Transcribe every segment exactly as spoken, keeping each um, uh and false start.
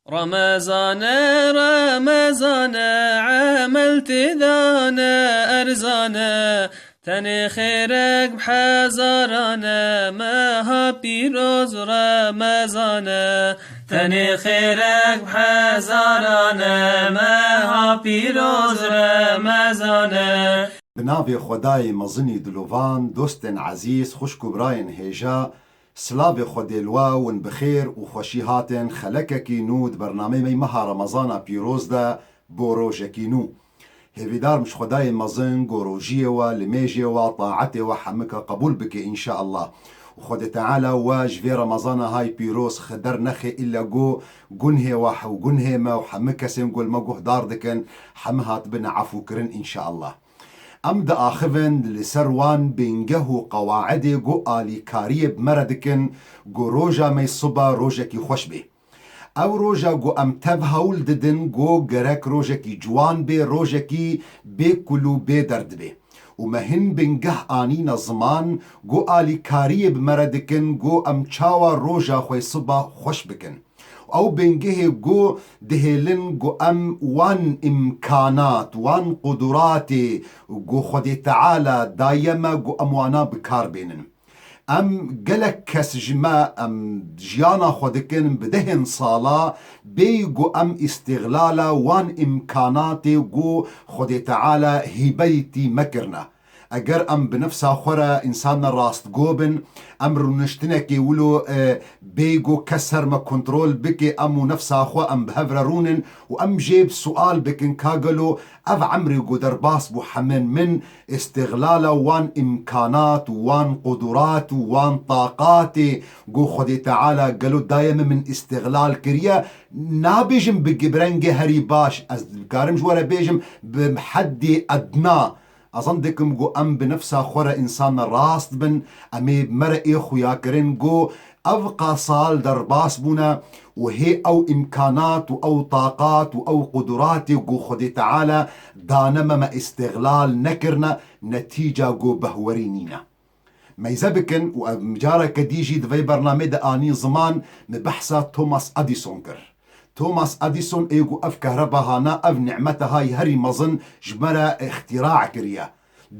Remezane, Remezane, emel têdane erzane, tenê xêrek bi hezarane, meha pîroz Remezane. Tenê xêrek bi hezarane, meha pîroz Remezane. Bi navê Xwedayê mezinî dilovan, dostên ezîz, xwişk û birayên hêja, silavê Xwedê li we win bi xêr û xweşî hatin xelekekî nû di bernameyê me meha Remezana pîroz de bo rojekî nû. Hêvîdar im ji Xwedayê mezin ku rojiyê we, limêjê we, taetê we hemika qebûl bike înşeallah. Û Xwedê Teala we ji vê Remezana hay pîroz xi dernexe îlle ku gunhê we û gunhê me û hemî kesên ku li me guhdar dikin, hemî hatibine efûkirin înşeallah. Em diaxivin li ser wan bingeh û qewaidê ku alîkariyê bi me re dikin ku roja me siba rojekî xweş bê. Ew roja ku em tev hewl didin ku gerek rojekî ciwan bê, rojekî bê kul û bê derd bê. Û me hin bingeh anîne ziman ku alîkariyê bi me re dikin ku em çawa roja xwe siba xweş bikin. Ew bingehê ku dihêlin ku em wan îmkanat, wan quduratê ku Xwedê Teala daye me ku em wana bi kar bênin. Em gelek kes ji me, em jiyana xwe dikin bi dehên sala, bêyî ku em îstîxlala wan îmkanatê ku Xwedê Teala hîbeyî tî me kirine. Eger em bi nefsa xwe re însanê rastgo bin, em rûniştinekê wilo, e, bêyî ku kes ser me kontrol bike, em û nefsa xwe em bi hev re rûnin û em jê bi sual bikin ka gelo ev emrê ku derbas bû hemin min, îstîxlala wan îmkanat û wan qudurat û wan taqatê ku Xwedê Teala gelo daye min, min îstîxlal kiriye, nabêjim bi gi-, bi rengê herî baş, ez dikarim ji we re bêjim bi heddê edna. Ez zan dikim ku em bi nefsa xwe re însanê rast bin, em ê me re ê xuya kirin ku ev qasal derbas bûne û hê ew îmkanat û ew taqat û ew quduratê ku Xwedê Teala dane me, me îstîxlal nekirine, netîca ku behwerî nîne. Meyze bikin û ev careke dî jî di vê bernamê de anî ziman, min behsa Thomas Edison kir. Thomas Edison ê ku ev kehreba hana, ev nimeta hay herî mezin ji me re îxtîra kiriye.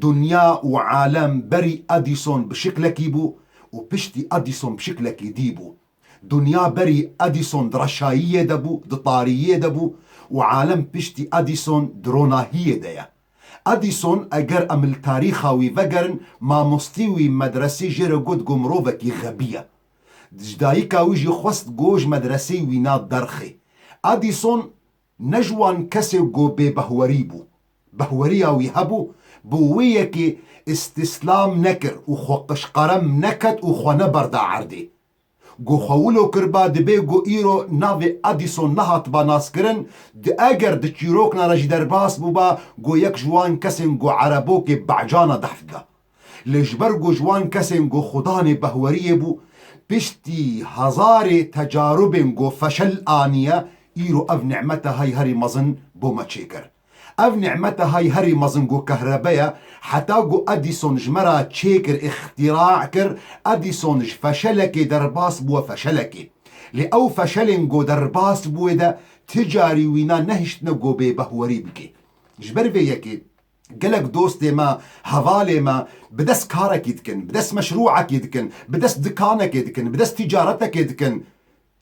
Dinya û alem berî Edison bi şiklekî bû û piştî Edison bi şiklekî dî bû. Dinya berî Edison di reşayiyê de bû, di tariyê de bû û alem piştî Edison di ronahiyê de ye. Edison, eger em li tarîxa wî vegerin, mamostî wî medresî jê re got ku mirovekî xebî ye. Ji dayika wî jî xwest ku ji medresî wîna derxê. Edison ne ji wan kesê ku bêbehwerî bû. Behweriya wî hebû, bi wê yekê îstîslam nekir û xwe qişqerem neket û xwe neberda erdê. Ku xwe wilo kiriba, dibê ku îro navê Edison nehatiba naskirin, di eger di çîrokna re jî derbas bûba, ku yek ji wan kesên ku erebokê becana dehf dida. Lê ji ber ku ji wan kesên ku xudanê behweriyê bû, piştî hezarê tecarubên ku feşel aniye, îro ev nimeta hay herî mezin bo me çêkir. Ev nimeta hay herî mezin ku kehrebe ye, heta ku Edison ji me re çêkir, îxtîra kir, Edison ji feşelekê derbas bûye feşelekê. Lê ew feşelên ku derbas bûye de ti carî wîna nehiştine ku bêbehwerî bike. Ji ber vê yekê gelek dostê me, hevalê me bi dest karekî dikin, bi dest meşrûekî dikin, bi dest dikanekê dikin, bi dest tîcaretekê dikin.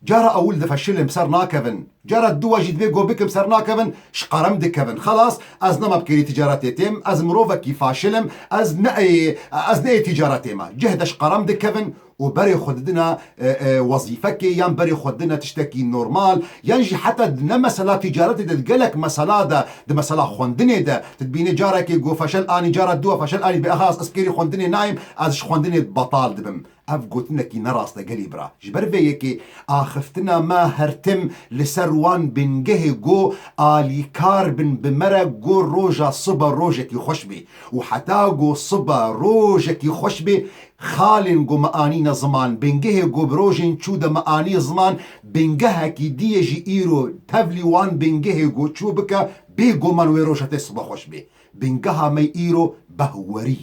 Cara ewil difeşilin, bi ser nakevin. Cara dûwa jî dibê ku bikim ser nakevin, ji qerem dikevin. Xelas, ez nema bi kêrî tîcaretê têm, ez mirovekî faşil im, ez ne ê, ez ne ê tîcaretê me. Cih de ji qerem dikevin û berê xwe didine, e, e, wezîfekê yan berê xwe didine tiştekî normal, yan jî heta di ne mesela tîcaretê de, di gelek mesela de, di mesela xwendinê de, tu dibînî carekê ku feşel anî, cara dûwa feşel anî, dibê, "Aha, ez, ez bi kêrî xwendinê nayêm, ez ji xwendinê betal dibim." Ev gotinekî ne rast e gelî bira. Ji ber vê yekê axiftina me her tim li ser wan bingehê ku alîkar bin bi me re ku roja siba rojekî xweş bê. Û heta ku siba rojekî xweş bê, xalên ku me anîne ziman, bingehê ku bi rojên çû de me anî ziman, bingehekî dî ye jî îro tevlî wan bingehê ku çû bike, bêguman wê roja te siba xweş bê. Bingeha me îro behwerî.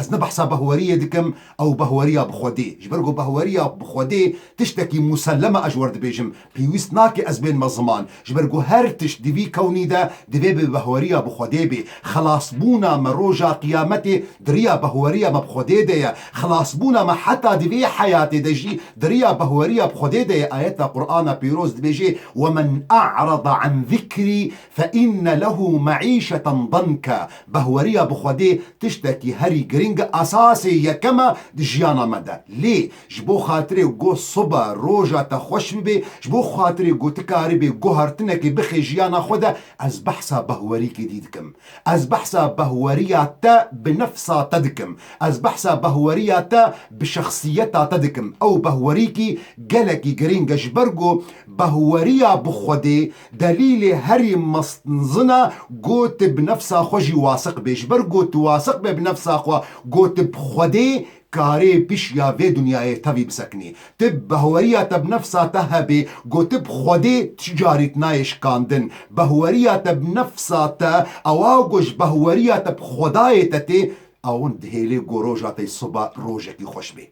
Ez ne behsa behweriyê dikim, ew behweriya bi Xwedê. Ji ber ku behweriya bi Xwedê tiştekî musellem e, ez ji we re dibêjim. Pêwîst nake ez bênme ziman. Ji ber ku her tişt di vî kewnî de divê bi behweriya bi Xwedê bê. Xelasbûna me roja qiyametê di riya behweriya me bi Xwedê de ye. Xelasbûna me heta di vê heyatê de jî di riya behweriya bi Xwedê de ye. Ayeta Qur'ana Pîroz dibêje, "Wemen a'rada an zikrî fe inne lehu me'îşeten danka." Behweriya bi Xwedê tiştekî herî giring e, esasê yekem e di jiyana me de. Lê ji bo xatirê ku sibe roja te xweş bibe, ji bo xatirê ku tu karibê guhertinekê bixê jiyana xwe de, ez behsa behwerîkê dî dikim. Ez behsa behweriya te bi nefsa te dikim. Ez behsa behweriya te bi şexsiyeta te dikim. Ew behwerîkî gelekî giring e, ji ber ku behweriya bi Xwedê delîlê herî mezin e ku tu bi nefsa xwe jî wasiq bê. Ji ber ku tu wasiq bê bi nefsa xwe, ku tu bi Xwedê karê pişiya vê dinyayê tevî bisekinî. Tu behweriya te bi nefsa te hebê, ku tu bi Xwedê tu carî tu nayê şikandin. Behweriya te bi nefsa te, ewa ku ji behweriya te bi Xwedayê te tê, ew dihêlê ku roja te siba rojekî xweş bê.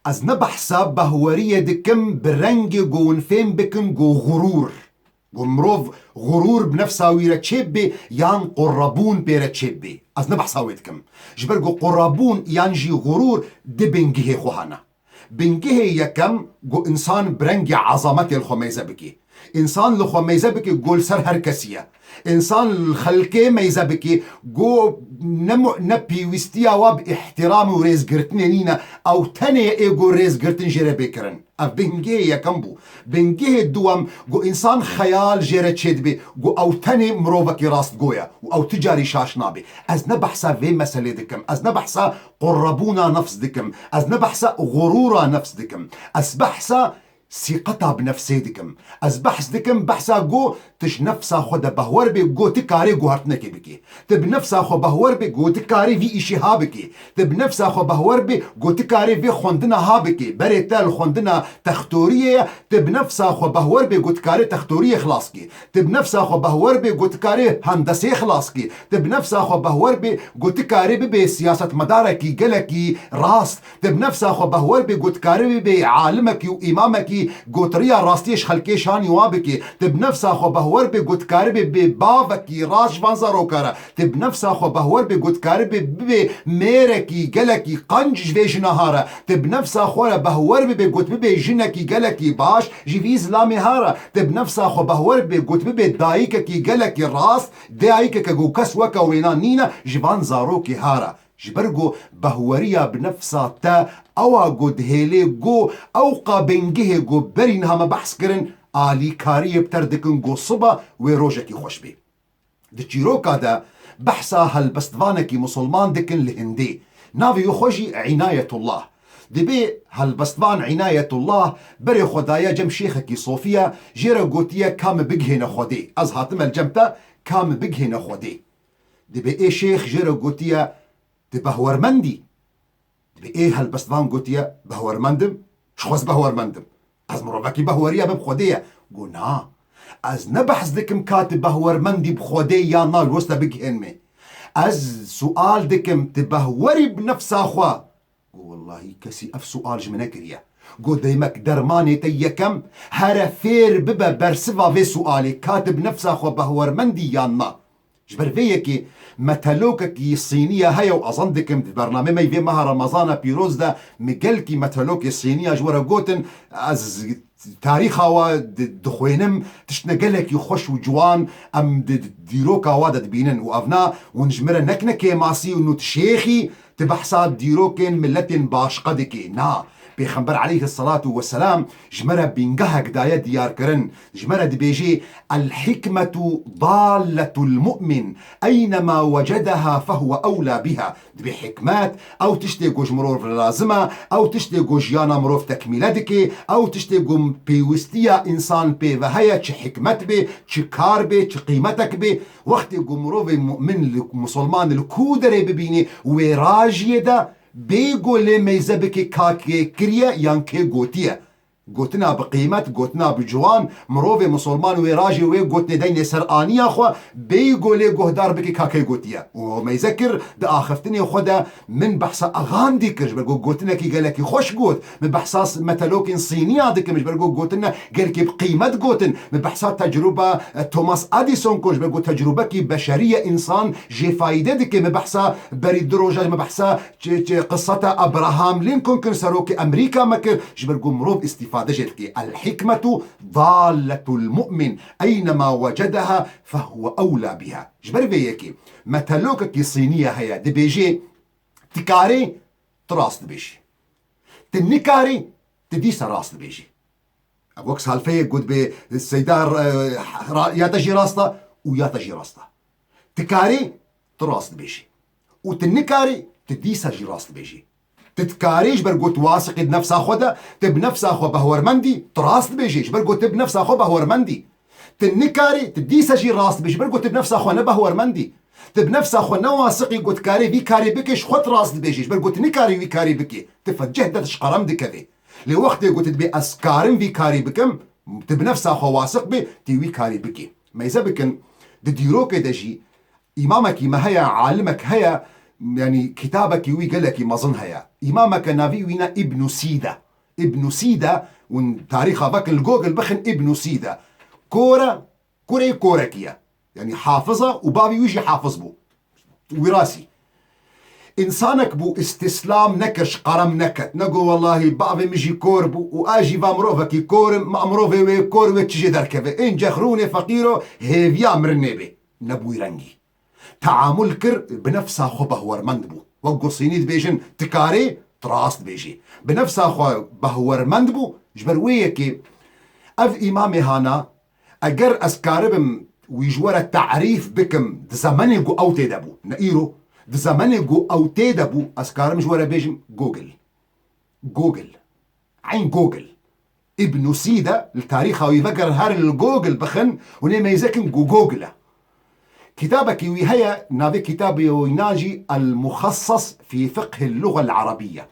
Ez ne behsa behweriyê dikim bi rengê ku hûn fêm bikin ku xurûr. Ku mirov xurûr bi nefsa wî re çêbibê yan qurebûn pê re çêbibê. Ez ne behsa wê dikim. Ji ber ku qurebûn yan jî xurûr di bingihê xwe hene. Bingihê yekem ku însan bi rengê ezametê li xwe meyze bike. Însan li xwe meyze bike ku li ser her kesî ye. Însan li xelkê meyze bike ku ne mu-, ne pêwîstiya wa bi îhtîram û rêzgirtinê nîne, ew tenê ê ku rêzgirtin jê re bê kirin. Ev bingehê yekem bû. Bingehê duwem, ku însan xeyal jê re çêdibe, ku ew tenê mirovekî rastgo ye û ew tu carî şaş nabe. Ez ne behsa vê meselê dikim. Ez ne behsa qurebûna nefs dikim. Ez ne behsa xurûra nefs dikim. Ez behsa sîqeta bi nefsê dikim. Ez behs dikim, behsa ku tu ji nefsa xwe de behwer bê, ku tu karê guhertinekê bikî. Tu bi nefsa xwe behwer bê, ku tu karê vî îşê ha bikî. Tu bi nefsa xwe behwer bê, ku tu karê vê xwendina ha bikî. Berê te li xwendina textoriyê ye, tu bi nefsa xwe behwer bê, ku tu karê textoriyê xilas kî. Tu bi nefsa xwe behwer bê, ku tu karê hendesê xilas kî. Tu bi nefsa xwe behwer bê, ku tu karê bibê siyasetmedarekî gelekî rast. Tu bi nefsa xwe behwer bê, ku tu karê bibê alimekî û îmamekî, ku tu riya rastiyê ji xelkê şanî wa bikî. Tu bi nefsa xwe behwer bê, ku tu karê bê, bê bavekî rast ji van zaroka re. Tu bi nefsa xwe behwer bê, ku tu karibê bibê mêrekî gelekî qenc ji vê jina ha re. Tu bi nefsa xwe re behwer bibê, ku tu bibê jinekî gelekî baş ji vî zilamê ha re. Tu bi nefsa xwe behwer bê, ku tu bibê dayikekî gelekî rast, dayikeke ku kes weke wêna nîne ji van zarokê ha re. Ji ber ku behweriya bi nefsa te ew a ku dihêlê ku ew qa bingehê ku berî niha me behs kirin, alîkariyê bi te re dikin ku siba wê rojekî xweş bê. Di çîroka de behsa helbestvanekî misilman dikin li Hindê. Navê wî xwe jî Înayetullah. Dibê helbestvan Înayetullah berê xwe daye cem şêxekî sofiye, jê re gotiye, "Ka min bigihêne Xwedê. Ez hatime li cem te, ka min bigihêne Xwedê." Dibê ê şêx jê re gotiye, "Tu behwermend î?" Dibê ê helbestvan gotiye, "Behwermend im? Ji xwe ez behwermend im. Ez mirovekî behweriya me bi Xwedê ye." Got, "Na, ez ne behs dikim ka tu behwermend î bi Xwedê yan na, ji weste bigihên me. Ez sual dikim, tu behwer î bi nefsa xwe?" Got, "Wellahî kesî ev sual ji min nekiriye." Got, "Demek dermanê te yekem, here fêr bibe bersiva vê sualê, ka tu bi nefsa xwe behwermend î yan na." Ji ber vê yekê metelokekî Sîniye heye û ezan dikim, di bernamê me yê vê meha Remezana pîroz de min gelkî metelokê Sîniye ji we re gotin, ez tarîxa we di-, dixwînim, tiştine gelekî xweş û ciwan em di, di dîroka we de dibînin û ev na hûn ji min re nekine kêmasî û nû tu şêxî, tu behsa dîrokên miletên başqe dikî. Na, Pêxember aleyhisselatu vesselam ji me re bingehek daye diyarkirin. Ji me re dibêjê, "El hikmetu dalletul mu'min, eynema wecedeha fehuve ewla biha." Dibê hikmet, ew tiştê ku ji mirov re lazim e, ew tiştê ku jiyana mirov tekmîle dike, ew tiştê ku pêwistiya însan pê ve heye, çi hikmet bê, çi kar bê, çi qîmetek bê. Wextê ku mirovê mu'min li, misilman li ku derê bibînê wê rajiyê de, bê ku lê meyze bike ka kê kiriye yan kê gotiye. Gotina bi qîmet, gotina bi ciwan, mirovê misolman wê rajê wê gotinê deynê ser aniya xwe, bêyî go lê guhdar bike ka key gotiye. Û meyze kir, di axiftinê xwe de min behsa Gandhi kir, ji ber ku gotinekî gelekî xweş got. Min behsa s-, metelokên Sîniya dikim, ji ber ku gotinê gelekî bi qîmet gotin. Min behsa tecrûba, e, Thomas Edison kir, ji ber ku tecrûbekî beşerî ye, însan jê fayde dike. Min behsa berî du roja, min behsa Çi, çi qiseta Abraham Lincoln kir, serokê Amerîka me kir, ji ber ku mirov îstîfade jê dike. El hikmetu dalletul mu'min, eynema wecedeha fehuwe ewla biha. Ji ber vê yekê, metelokekî Sîniye heye, dibêjê, tu karî, tu rast dibêjî. Tu nikarî, tu dîsa rast dibêjî. Ev wek salfeyek got bê, Seyda, e, ra-, ya te jî rast e û ya te jî rast e. Tu karî, tu rast dibêjî. Û tu nikarî, tu dîsa jî rast dibêjî. Tu dikarî ji ber ku tu wasiqî di nefsa xwe de, tu bi nefsa xwe behwermendî, tu rast dibêjî, ji ber ku tu bi nefsa xwe behwermendî. Tu nikarî, tu dîsa jî rast dibêjî, ji ber ku tu bi nefsa xwe ne behwermendî. Tu bi nefsa xwe ne wasiqî ku tu karî vî karî bikî, ji xwe tu rast dibêjî, ji ber ku tu nikarî vî karî bikî. Tu feceh de tu ji qerem dikevî. Lê wextê ku tu dibê ez karim vî karî bikim, tu bi nefsa xwe wasiq bî, tu wî karî bikî. Meyze bikin, di dîrokê de jî îmamekî me heye, alimek heye, yanî kitabekî wî gelekî mezin heye. Îmameke navî wî ne Îbnû Sîd e. Îbnû Sîd e, hûn tarîxa vekin li Google bixin Îbnû Sîd e. Kor e, kurê korekî ye. Yanî hafiz e û bavî wî jî hafiz bû. Wîrasî. Însanek bû, îstîslam nekir, ji qerem neket. Negot, wellahî, bavê min jî kor bû û ez jî va mirovekî kor im, ma mirovê wê kor wê çi jê derkeve? Înce xirûnê feqîro hêviya mirinê bê. Nebû wî rengî. Teamul kir, bi nefsa xwe behwermend bû. Wek ku Sînî dibêjin, tu karî, tu rast dibêjî. Bi nefsa xwe behwermend bû, ji ber wê yekê ev îmamê hana, eger ez karibim wî ji we re tarîf bikim, di zemenê ku ew tê de bû, ne îro, di zemenê ku ew tê de bû, ez karim ji we re bêjim Google. Google. Eyn Google. Îbnû Sîd e, li tarîxa wî vegerin, herin li Google bixin, hûn ê meyze kin ku Google e. Kitabekî wî heye, navê kitabê wî na jî El Muxassas fî Fiqhil Luxel Erebiyye.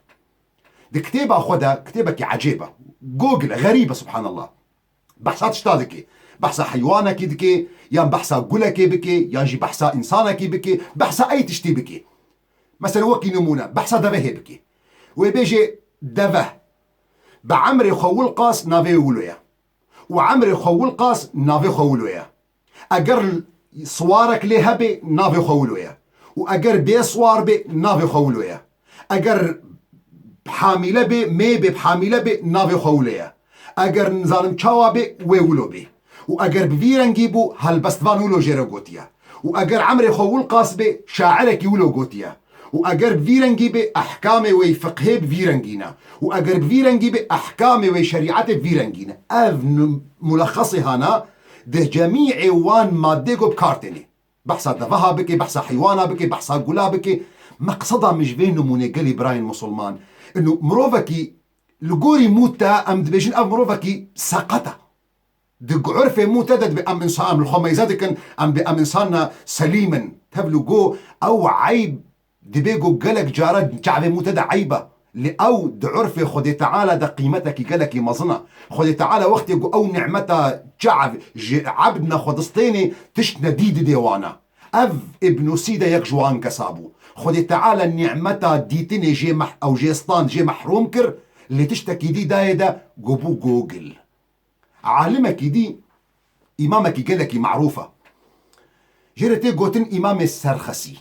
Di kitêba xwe de, kitêbekî ecêb e. Google e, xerîb e, subhanallah. Behsa tişta dike. Behsa heywanekî dike, yan behsa gulekê bike, yan jî behsa însanekî bike, behsa ey tiştî bike. Mesela wekî nimûne, behsa devehê bike. Wê bêjê deve. Bi emrê xwe Wilqas navê wilo ye. Û emrê xwe Wilqas navê xwe wilo ye. Eger siwarek lê hebe, navê xwe wilo ye. Û eger bê siwar be, navê xwe wilo ye. Eger hamîle be, mê be, hamîle be, navê xwe wilo ye. Eger nizanim çawa be, wê wilo be. Û eger bi vî rengî bû, helbestvan wilo jê re gotiye. Û eger emrê xwe Wilqas be, şairekî wilo gotiye. Û eger bi vî rengî be, ehkamê wê fiqhê bi vî rengî ne. Û eger bi vî rengî be, ehkamê wê şerîetê bi vî rengî ne. Ev nu-, mulexesê hana di cemîê wan maddê ku bi kar tênê. Behsa deveha bike, behsa heywana bike, behsa gula bike. Meqseda min ji vê nimûnê gelî birayên musulman. Ino mirovekî li gorî mû te em dibêjin ev mirovekî seqet e. Di urfê mû te de dibê em însan, em li xwe meyze dikin, em dibê em însana selîm in. Tevlû go ew eyb dibê go gelek cara çavê mû te de eyb e. Lê ew di urfê Xwedê Teala de qîmetekî gelekî mezin e. Xwedê Teala wextê ku ew nimeta çav ji ebd ne xwe distênê, tişt nedî didê wana. Ev Îbnû Sîd e yek ji wan kesa bû. Xwedê Teala nimeta dîtinê jê meh-, ew jê stand, jê mehrûm kir, lê tiştekî dî dayê de ku bû Google. Alimekî dî, îmamekî gelekî merûf e. Jê re tê gotin Îmamê Serxesî.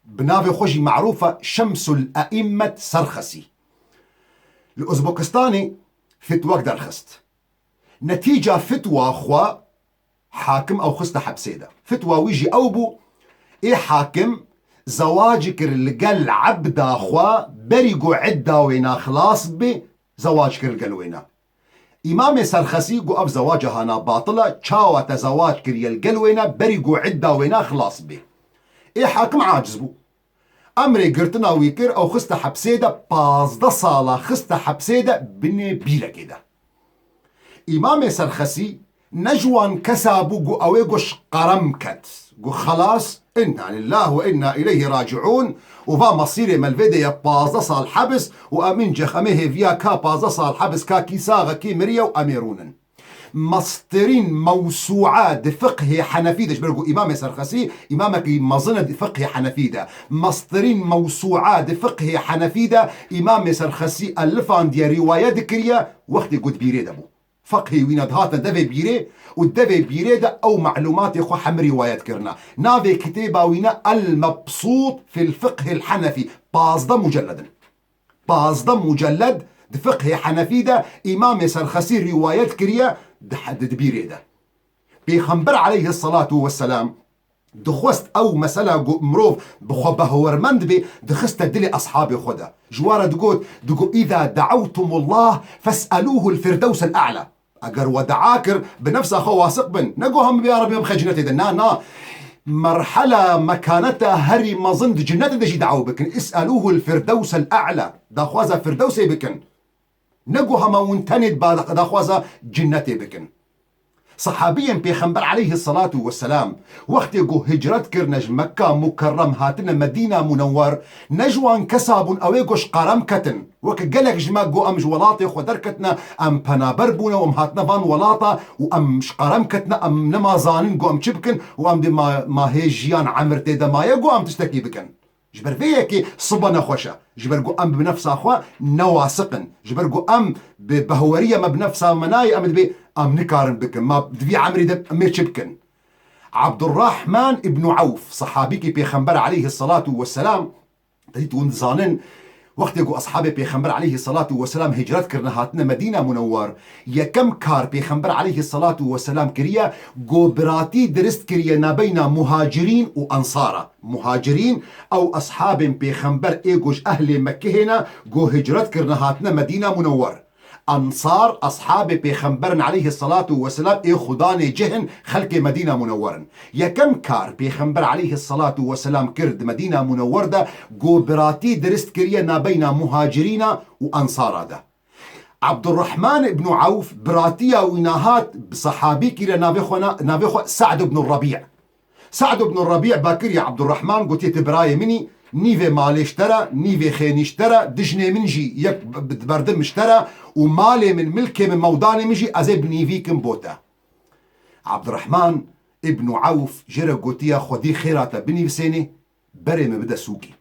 Bi navê xwe jî merûf e, Şemsul Eîmmet Serxesî. Li Uzbekistanê fitwek derxist. Netîca fitwa xwe hakim ew xiste hepsê de. Fitwa wî jî ew bû, ê hakim zewac kir li gel ebda xwe berî ku idda wêna xilas bibe, zewac kir li gel wêna. Îmamê Serxesî got ev zewaca hana batil e, çawa te zewac kiriye li gel wêna berî ku idda wêna xilas bê? Ê hakim aciz bû. Emrê girtina wî kir, ew xiste hepsê de, pazdeh sala xiste hepsê de binê bîrekê de. Îmamê Serxesî ne ji wan kesa bû ku ew ê got ji qerem ket, got xelas, Inna lillahi ve inna ileyhi raciun. Û va mesîrê me li vê de ye pazdeh sal hebs û em încex em ê hêviya ka pazdeh sal hebs ka kî sax e kî miriye û em ê rûnin. Mestirîn mewsûa di fiqhê henefî de, ji ber ku Îmamê Serxesî îmamekî mezin e di fiqhê henefî de. Mestirîn mewsûa di fiqhê henefî de Îmamê Serxesî elifandiye rîwayet dikiriye wextê ku di bîrê de bû. Feqhê wî ne dihatine devê bîrê û devê bîrê de ew melûmatê xwe hemî rîwayet kirine. Navê kitêba wî ne El Mebsût fil Fiqhil Henefî. Pazdeh muceled in. Pazdeh muceled di fiqhê henefî de Îmamê Serxesî rîwayet kiriye di, di, di bîrê de. Pêxember aleyhisselatu vesselam dixwest ew mesela ku mirov bi xwe behwermend bê, dixiste dilê eshabê xwe de. Ji wa re digot, digot, "Îza de'ewtumullah fes'elûhul firdewsel a'la." Eger we dua kir, bi nefsa xwe wasiq bin. Nego hem ya Rebbi em xe cinetê de. Na, na. Merhela mekaneta herî mezin di cinetê de jî dua bikin. "Is'elûhul firdewsel a'la." Daxwaza firdewsê bikin. Negu hema hûn tenê ba-, daxwaza cinnetê bikin. Sahabiyên Pêxember aleyhisselatu vesselam wextê ku hicret kirine ji Mekka Mukerrem hatine Medîna Munewwer, ne ji wan kesa bûn ew ê ku ji qerem ketin. Weke gelek ji me ku em ji welatê xwe derketine, em penaber bûne û em hatine van welata û em ji qerem ketine, em nema zanin ku em çi bikin û em dê ma, ma hê jiyan emir tê de maye ku em tiştekî bikin. Ji ber vê yekê siba nexweş e. Ji ber ku em bi nefsa xwe ne wasiq in. Ji ber ku em bi behweriya me bi nefsa me nayê, em dibê em nikarin bikin. Ma di vî emrê de em ê çi bikin? Abdurrahman ibn Awf, sahabîkî Pêxember aleyhisselatu vesselam, te dît hûn dizanin, wextê ku eshabê Pêxember aleyhisselatu vesselam hicret kirine hatine Medîna Munewwer, yekem kar Pêxember aleyhisselatu vesselam kiriye, ku biratî dirist kiriye nabeyna muhacirîn û ensara. Muhacirîn, ew eshabên Pêxember ê ku ji ehlê Mekkehê ne, ku hicret kirine hatine Medîna Munewwer. Ensar, eshabê Pêxember in aleyhisselatu vesselam ê xudanê cih in, xelkê Medîna Munewwer in. Yekem kar Pêxember aleyhisselatu vesselam kir di Medîna Munewwer de, ku biratî dirist kiriye nabeyna muhacirîna û ensara de. Abdurrahman ibn Awf biratiya wî nehat bi sahabîkî re navê xwe na-, navê xwe Sa'd ibn Rabi'. Sa'd ibn Rabi' ba kiriye Abdurrahman, gotiye, "Tu birayê min î, nîvê malê ji te re, nîvê xênî ji te re, dijnê min jî yek b-, b-, berdim ji te re û malê min, milkê min, mewdanê min jî ez ê bi nîvî kim bo te." Abdurrahman ibn Awf jê re gotiye, "Xwedî xêra te binîvisênê, berê min bide sûkê."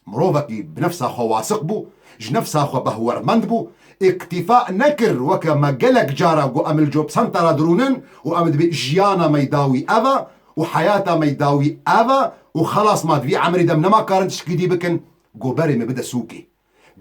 Mirovekî bi nefsa xwe wasiq bû, ji nefsa xwe behwermend bû, îktîfa nekir weke me gelek cara got em li job centera dirûnin û em dibê jiyana me dawî ev e û heyata me dawî ev e û xelas ma di vî emrê de em nema karin tişkî dî bikin, got berê me bide sûkê.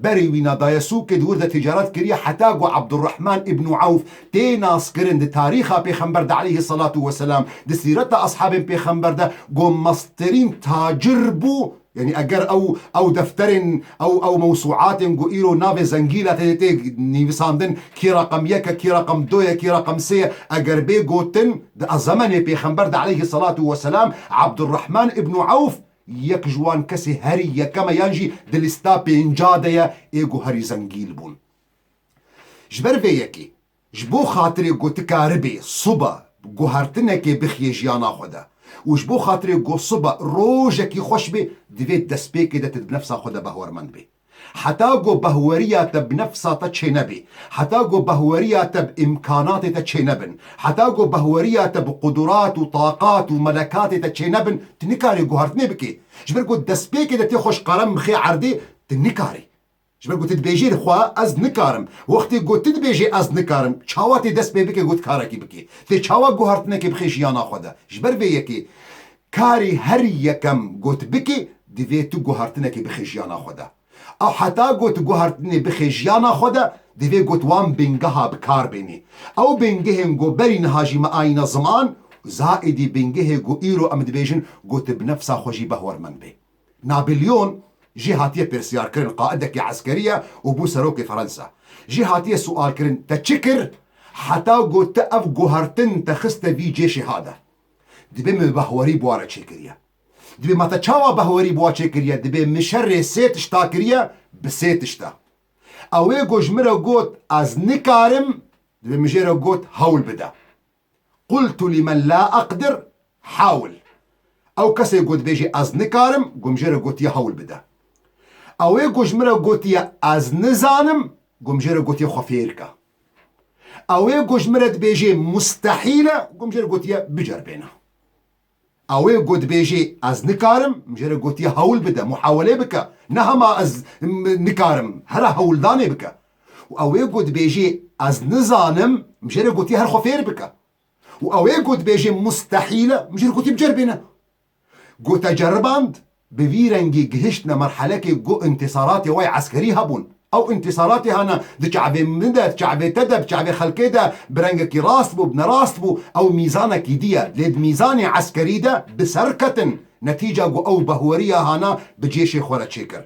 Berê wî na daye sûkê di wir de ticaret kiriye heta ku Abdurrahman ibn Awf tê naskirin di tarîxa Pêxember de aleyhisselatu vesselam, di sîreta ashabên Pêxember de ku mestirîn tacir bû, Yanî eger ew, ew defterên, ew, ew mewsûatên ku îro navê zengîla tê tê nivîsandin, kî reqem yek e, kî reqem du ye, kî reqem sê ye, eger bê gotin, di zemenê Pêxember de aleyhisselatu vesselam, Abdurrahman ibn Awf yek ji wan kesê herî yekem e, yan jî di lîsta pênca de ye, ê ku herî zengîn bûn. Ji ber vê yekê, ji bo xatirê ku tu karibê sibe guhertinekê bixiyê jiyana xwe de û ji bo xatirê ku sibe rojekî xweş bê, divê destpêkê de tu bi nefsa xwe de behwermend bê. Heta ku behweriya te bi nefsa te çênebê, heta ku behweriya te bi îmkanatê te çênebin, heta ku behweriya te bi qudurat û taqat û melekatê te çênebin, tu nikarî guhertinê bikê. Ji ber ku destpêkê de tê xwe ji qerem bixê erdê, tu nikarî. Ji ber ku tu dibêjî xwe ez nikarim. Wextê ku tu dibêjî ez nikarim, çawa tê dest pê bike ku tu karekî bikî? Tê çawa guhertinekê bixê jiyana xwe de? Ji ber vê yekê karî herî yekem ku tu bikî, divê tu guhertinekê bixê jiyana xwe de. Ew heta ku tu guhertinê bixê jiyana xwe de, divê ku tu wan bingeha bi kar bênî. Ew bingehên ku berî niha jî me ayîne ziman, zaîdî bingehê ku îro em dibêjin ku tu bi nefsa xwe jî behwermend bê. Napolyon jî hatiye pirsiyarkirin, qaidekî eskerî ye û bû serokê Fransa. Jî hatiye sualkirin, te çi kir heta ku te ev guhertin te xiste vî cêşê ha de? Dibê min behwerî bi wa re çêkiriye. Dibê ma te çawa behwerî bi wa çêkiriye? Dibê min şerê sê tişta kiriye, bi sê tişta. Ew ê ku ji min re got, ez nikarim, dibê min jê re got, hewl bide. Qultu limen la aqdir, hawil. Ew kesê ku dibêjê ez nikarim, ku min jê re gotiye hewl bide. Ew ê ku ji min re gotiye ez nizanim, ku min jê re gotiye xwe fêr ke. Ew ê ku ji min re dibêjê mustehîl e, ku min jê re gotiye biceribêne. Ew ê ku dibêjê ez nikarim, min jê re gotiye hewl bide, muhawelê bike. Ne hema ez, m-, nikarim, here hewldanê bike. Û ew ê ku dibêjê ez nizanim, min jê re gotiye her xwe fêr bike. Û ew ê ku dibêjê mustehîl e, min jê re gotiye biceribêne. Ku te ceriband, bi vî rengî gihiştine merhelekê ku întisaratê wê eskerî hebûn. Ew întisaratê hene di çavê min de, di çavê te de, bi çavê xelkê de, bi rengekî rast bû, bi nerast bû, ew mîzanekî dî ye. Lê di mîzanê eskerî de bi ser ketin. Netîca ku ew behweriya hana bi cêşê xwe re çêkir.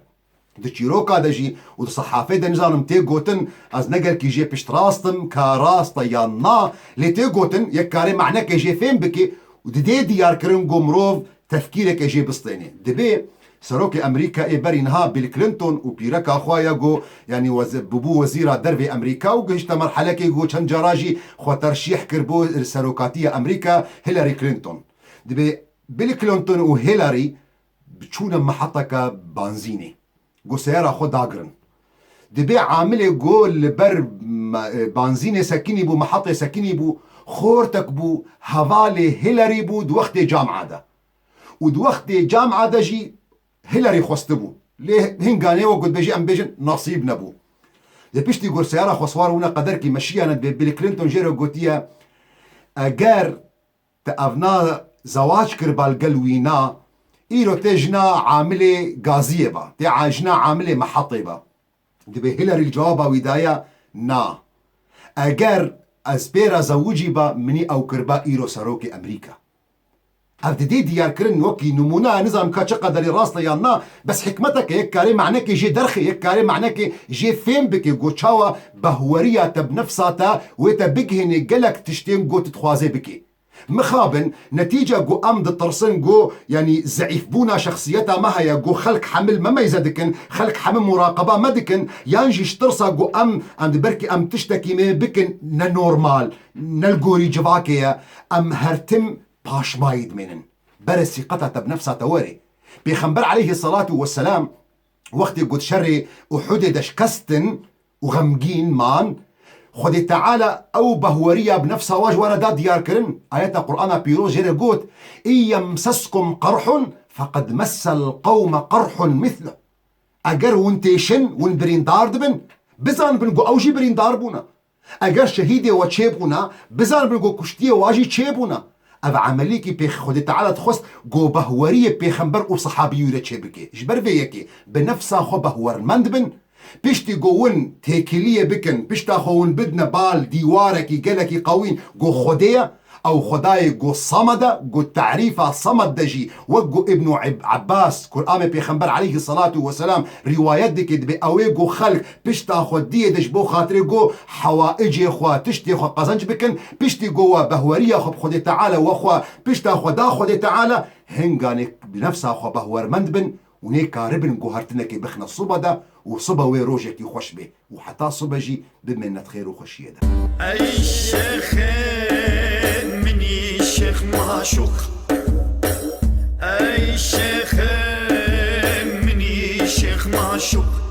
Di çîroka de jî û di sehafê de nizanim tê gotin, ez ne gelkî jê piştrast im, ka rast e yan na, lê tê gotin, yek karê manekê jê fêm bike û didê diyarkirin ku mirov tefkîreke jê bistêne. Dibê serokê Amerîka ê berî niha Bill Clinton û pîreka xwe ya ku, yanî wez-, bûbû wezîra dervê Amerîka û gihişte merhelekê ku çend cara jî xwe terşîh kir bo serokatiya Amerîka, Hillary Clinton. Dibê Bill Clinton û Hillary çûne meheteke banzînê. Got seyara xwe dagirin. Dibê amilê ku li ber me-, e, banzînê sekinî bû, mehetê sekinî bû, xortek bû, hevalê Hillary bû di wextê camia de. Û di wextê camia de jî Hillary xwestibû. Lê hinganê wek ku dibêjî em bêjin nasîb nebû. Lê piştî ku seyara xwe siwar bûne qederkî meşiyane dibê Bill Clinton jê re gotiye, eger te evna zewac kiriba li gel wî na, îro tê jina amilê gaziyê ba, tê a-, jina amilê mehetê ba. Dibê Hillary li cewaba wî daye, na. Eger ez pê re zewicî ba, minî ew kiriba îro serokê Amerîka. Ev didê diyarkirin wekî nimûne, nizam ka çi qederî rast e yan na, bes hikmeteke yek karê manekê jê derxê, yek karê manekê jê fêm bike, ku çawa behweriya te bi nefsa te wê te bigihênê gelek tiştên ku tu dixwazê bikê. Mixabin, netîca ku em ditirsin ku, yanî, zeîfbûna şexsiyeta me heye, ku xelk hemil me meyze dikin, xelk hemil muraqeba me dikin, yan jî ji tirsa ku em, em di belkî em tiştekî me bikin ne normal, ne li gorî civakê ye, em her tim paşmayî dimênin. Berê sîqeta te bi nefsa te were. Pêxember aleyhî selatu weselam wextê ku di şerê Uhudê de şikestin, û xemgîn man, Xwedê Teala ew behweriya bi nefsa wa ji we re da diyarkirin. Ayeta Qur'ana Pîroz jê re got, "İn yemseskum qerhun feqed messel qewme qerhun misluh." Eger hûn têşin, hûn birîndar dibin, bizanibin ku ew jî birîndar bûne. Eger şehîdê we çêbûne, bizanibin ku kuştiyê wa jî çêbûne. Ev emelîkî pêx Xwedê Teala dixwest ku behweriyê pêxember û sehabî wî re çêbike. Ji ber vê yekê bi nefsa xwe behwermend bin, piştî ku hûn têkiliyê bikin, pişta xwe hûn bidine bal dîwarekî gelekî qewîn ku Xwedê ye, ew Xwedayê ku Samed e, ku terîfa Samed de jî wek ku Îbnû Ib-, Ebbas, kuramê pêxember aleyhî selatu weselam rîwayet dike, dibê ew ê ku xelk pişta xwe diyê de ji bo xatirê ku hewaicê xwe, tiştê xwe qezenc bikin, piştî ku we behweriya xwe bi Xwedê Teala we xwe pişta xwe da Xwedê Teala, hinganê bi nefsa xwe behwermend bin û nêkaribin guhertinekê bixine sibe de û sibe wê rojekî xweş bê û heta sibe jî bimêne di xêr û xweşiyê de. Ey şêxê minî şêx maşûq. Ey şêxê minî şêx maşûq.